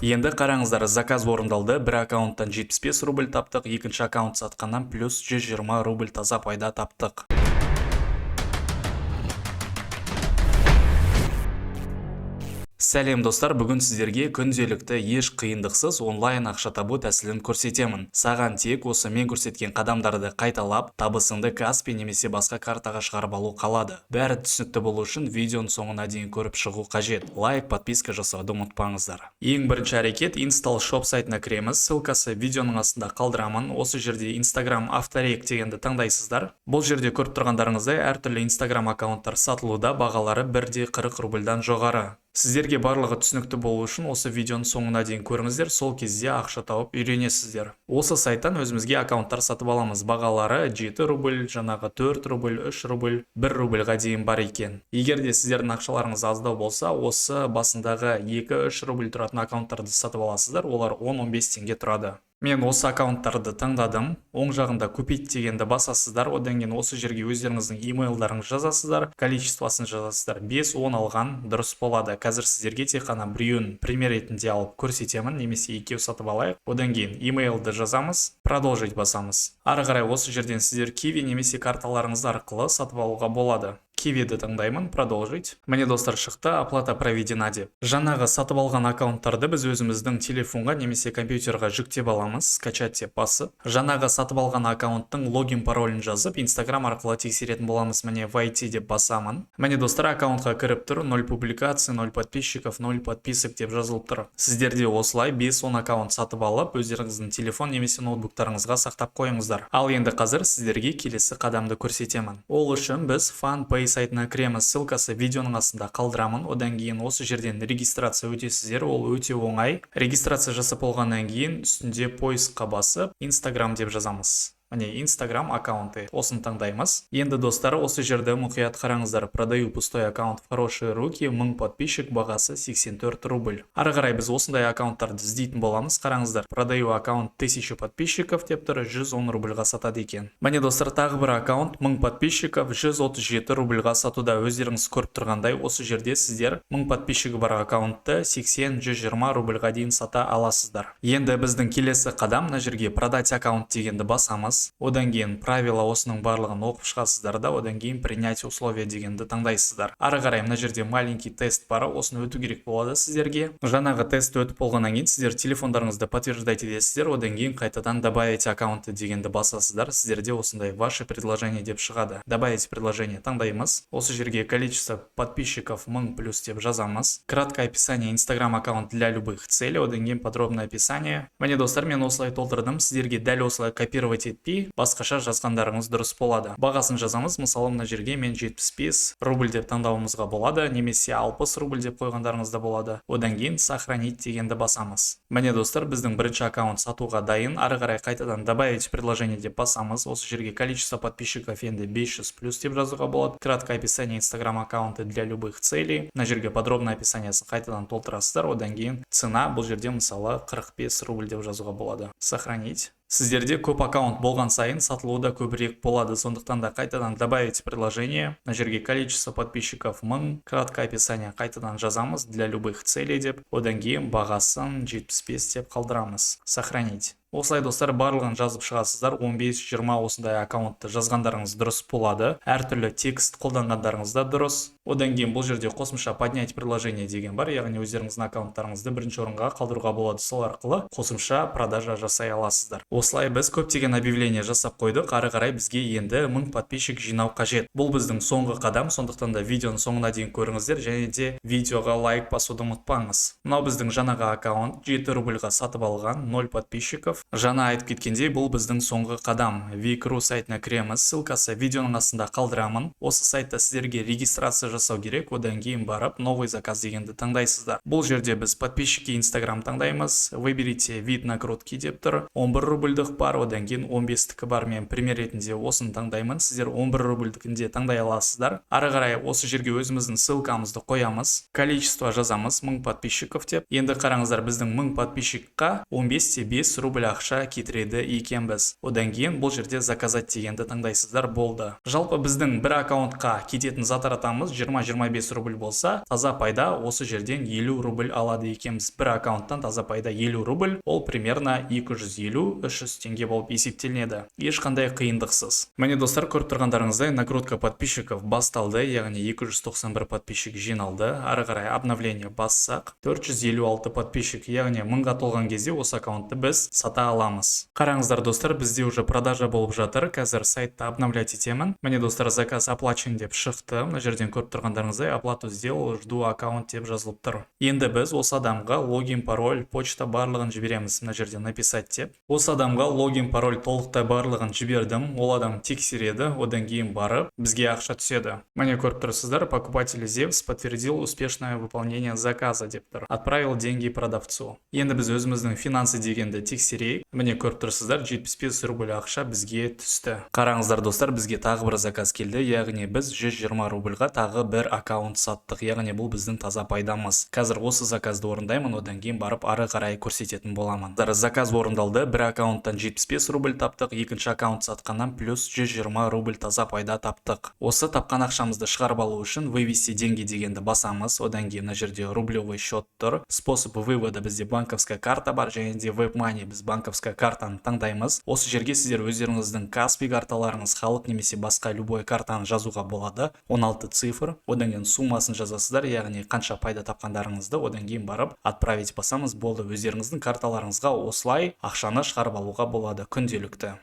Енді қараңыздар, заказ орындалды. Бір аккаунттан 75 рубль таптық, екінші аккаунт сатқаннан плюс 120 рубль таза пайда таптық. Сәлем, достар! Бүгін сіздерге күнделікті еш қиындықсыз онлайн ақша табу тәсілін көрсетемін. Саған тек осы мен көрсеткен қадамдарды қайталап, табысыңды Каспи немесе басқа картаға шығарып алу қалады. Бәрі түсінікті болу үшін видеоның соңына дейін көріп шығу қажет. Лайк, подписка жасауды ұмытпаңыздар. Ең бірінші әрекет: Install Shop сайтына кіреміз. Ссылкасы видеоның астында қалдырамын. Осы жерде Instagram авторек дегенді таңдайсыздар. Бұл жерде көріп тұрғандарыңыздай, әртүрлі Instagram аккаунттар сатылуда, бағалары 1,40 рубльдан жоғары. Сіздерге барлығы түсінікті болу үшін осы видеоның соңына дейін көріңіздер, сол кезде ақша тауып үйренесіздер. Осы сайттан өзімізге аккаунттар сатып аламыз. Бағалары 7 рубль, жаңағы 4 рубль, 3 рубль, 1 рубльға дейін бар екен. Егер де сіздердің ақшаларыңыз аздау болса, осы басындағы 2-3 рубль тұратын аккаунттарды сатып аласыздар, олар 10-15 теңге тұрады. Мен осы аккаунттарды таңдадым. Оң жағында «Купить» дегенді басасыздар. Одан кейін осы жерге өздеріңіздің имейлдарыңызды жазасыздар, количествосын жазасыздар. 5-10 алған дұрыс болады. Қазір сіздерге тек қана біреуін пример ретінде алып көрсетемін немесе екеу сатып алайық. Одан кейін имейлді жазамыз, «Продолжить» басамыз. Ары қарай осы жерден сіздер Киви немесе карталарыңыз арқылы сатып алуға болады. Кивиді таңдаймын, «Продолжить». Міне, достар, шықты, «Оплата проведена» деп. Жаңағы сатып алған аккаунттарды біз өзіміздің телефонға немесе компьютерға жүктеп аламыз, «Скачать» деп басып. Жаңағы сатып алған аккаунттың логин, паролін жазып, Инстаграм арқылы тексеретін боламыз. Міне, «Войти» деп басамын. Міне, достар, аккаунтқа кіріп тұр, 0 публикаций, 0 подписчиков, 0 подписок деп жазылып тұр. Сіздер де осылай 5-10 аккаунт сатып алып, өздеріңіздің телефон немесе ноутбуктарыңызға сақтап қойыңыздар. Ал енді қазір сіздерге келесі қадамды көрсетемін. Ол үшін біз FunPay сайтына кіреміз. Ссылкасы видеоның астында қалдырамын. Одан кейін осы жерден регистрация өтесіздер, ол өте оңай. Регистрация жасап болғаннан кейін үстінде поискқа басып, Инстаграм деп жазамыз. Міне, Инстаграм аккаунты, осыны таңдаймыз. Енді, достар, осы жерде мұқият қараңыздар: «Продаю пустой аккаунт в хорошие руки, 1000 подписчик, бағасы 84 рубль». Ары қарай біз осындай аккаунттарды іздейтін боламыз. Қараңыздар, «Продаю аккаунт 1000 подписчиков» деп тұр, 110 рубльға сатады екен. Міне, достар, тағы бір аккаунт 1000 подписчиков, 137 рубльға сатуда. Өздеріңіз көріп тұрғандай, осы жерде сіздер 1000 подписчигі бар аккаунтты 80-120 рубльға дейін сата аласыздар. Енді біздің келесі қадам: мына жерге «Продать аккаунт» дегенді басамыз. Одан кейін правила, осының барлығын оқып шығасыздар да, одан кейін «Принять условия» дегенді таңдайсыздар. Ары қарай мына жерде маленький тест бар, осыны өту керек болады сіздерге. Жаңағы тестті өтіп болғаннан кейін сіздер телефондарыңызды подтверждать етесіздер. Одан кейін қайтадан «Добавить аккаунты» дегенді басасыздар. Сіздерде осындай «Ваше предложение» деп шығады. «Добавить предложение» таңдаймыз. Осы жерге количество подписчиков 1000 плюс деп жазамыз. Краткое описание: Инстаграм аккаунт для любых целей. Одан кейін подробное описание. Міне, достар, мен осылай толтырдым. Сіздерге дәл осылай копировать етпей, басқаша жазғандарыңыз дұрыс болады. Бағасын жазамыз. Мысалы, мына жерге мен 75 рубль деп таңдауымызға болады немесе 60 рубль деп қойғандарыңыз да болады. Одан кейін «Сохранить» дегенді басамыз. Міне, достар, біздің бірінші аккаунт сатуға дайын. Ары қарай қайтадан «Добавить предложение» деп басамыз. Осы жерге количество подписчиков енді 500 плюс деп жазуға болады. Краткое описание: Инстаграм аккаунты для любых целей. Мына жерге подробное описаниясын қайтадан толтырасыздар. Одан кейін цена, бұл жерде, мысалы, 45 рубль деп жазуға болады. Сохранить. Сіздерде көп аккаунт болған сайын сатылуы да көбірек болады, сондықтан да қайтадан «Добавить предложение». Мына жерге количество подписчиков 1000, краткое описание қайтадан жазамыз, для любых целей деп. Одан кейін бағасын 75 деп қалдырамыз. Сохранить. Осылай, достар, барлығын жазып шығасыздар. 15-20 осындай аккаунтты жазғандарыңыз дұрыс болады, әртүрлі текст қолданғандарыңыз да дұрыс. Одан кейін бұл жерде қосымша «Поднять предложение» деген бар, яғни өздеріңіздің аккаунттарыңызды бірінші орынға қалдыруға болады, сол арқылы қосымша продажа жасай аласыздар. Осылай біз көптеген объявление жасап қойдық. Ары қарай бізге енді 1000 подписчик жинау қажет. Бұл біздің соңғы қадам, сондықтан да видеоның соңына дейін көріңіздер және де видеоға лайк басуды ұмытпаңыз. Мынау біздің жаңағы аккаунт, 7 рубльға сатып алған, 0 подписчиков. Жаңа айтып кеткендей, бұл біздің соңғы қадам. Викру сайтына кіреміз, ссылкасы видеоның астында қалдырамын. Осы сайтта сіздерге регистрация жасау керек. Одан кейін барып «Новый заказ» дегенді таңдайсыздар. Бұл жерде біз «Подписчики Инстаграм» таңдаймыз. «Выберите вид накрутки» деп тұр. 11 рубльдық бар, одан кейін 15-тікі бар. Мен пример ретінде осыны таңдаймын, сіздер 11 рубльдікін де таңдай аласыздар. Ары қарай осы жерге өзіміздің ссылкамызды қоямыз, количество жазамыз 1000 подписчиков деп. Енді қараңыздар, біздің 1000 подписчикқа 15,5 рубль ақша кетіреді екенбіз. Одан кейін бұл жерде «Заказать» дегенді таңдайсыздар, болды. Жалпы біздің бір аккаунтқа кететін затратамыз 20-25 рубль болса, таза пайда осы жерден 50 рубль алады екенбіз. Бір аккаунттан таза пайда 50 рубль, ол примерно 250-300 теңге болып есептелінеді, ешқандай қиындықсыз. Міне, достар, көріп тұрғандарыңыздай, накрутка подписчиков басталды, яғни 291 подписчик жиналды. Ары қарай обновление бассақ, 456 подписчик, яғни 1000-ға толған кезде осы аккаунтты біз сата аламыз. Қараңыздар, достар, бізде уже продажа болып жатыр. Қазір сайтты обновлять етемін. Міне, достар, заказ оплачен деп шықты. Мына жерден көріп тұрғандарыңыздай, «Оплату сделал, жду аккаунт» деп жазылып тұр. Енді біз осы адамға логин, пароль, почта барлығын жібереміз. Мына жерде «Написать» деп осы адамға логин, пароль толықтай барлығын жібердім. Ол адам тексереді, одан кейін барып бізге ақша түседі. Міне, көріп тұрсыздар, «Покупатель Зевс подтвердил успешное выполнение заказа» деп тұр, «Отправил деньги продавцу». Енді біз өзіміздің финансы дегенді тексерейік. Міне, көріп тұрсыздар, 75 рубль ақша бізге түсті. Қараңыздар, достар, бізге тағы бір заказ келді, яғни біз 120 рубльға тағы бір аккаунт саттық, яғни бұл біздің таза пайдамыз. Қазір осы заказды орындаймын, одан кейін барып ары қарай көрсететін боламын. Заказ орындалды, бір аккаунттан 75 рубль таптық, екінші аккаунт сатқаннан плюс 120 рубль таза пайда таптық. Осы тапқан ақшамызды шығарып алу үшін «Вывести деньги» дегенді басамыз. Одан кейін мына жерде рублевый счет тұр, способ вывода бізде банковская карта бар және де WebMoney. Біз банковская картаны таңдаймыз. Осы жерге сіздер өздеріңіздің Каспи карталарыңыз, Халық немесе басқа любой картаны жазуға болады, 16 цифр. Одан кейін суммасын жазасыздар, яғни қанша пайда тапқандарыңызды. Одан кейін барып «Отправить» басамыз. Болды, өздеріңіздің карталарыңызға осылай ақшаны шығарып алуға болады күнделікті.